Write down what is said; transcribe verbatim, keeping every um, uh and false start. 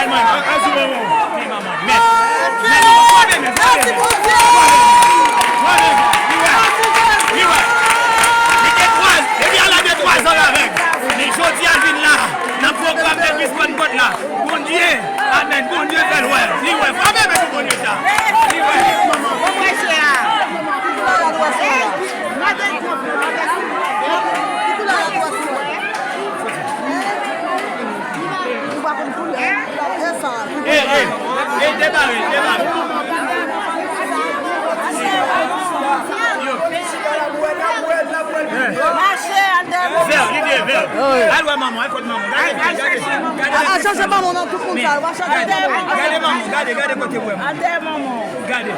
Al sou manman w. Li manman. Mèt. Mèt. Fò bebe, fò bebe. Fò bebe. Li wè. Li wè. Li te twa, depi al lage twa zan avèk. Men jodi a l vin la, nan pwogram de Miss Pentecôte la. Bondye, amèn. Bondye fè l wè. Li wè. Fò bebe pou Bondye sa. Li wè. Mwen chè a. Ki koulè a? Ki koulè a? Ey, ey, ey, debare, debare. Yo. Mache, al dèyè. Vè, li vè, vè. Al wè manman, al kot manman. Gade, gade, gade. Al chanje manman nan tout moun sa. Gade, gade manman, gade, gade kote w wè manman. Al dèyè manman. Gade.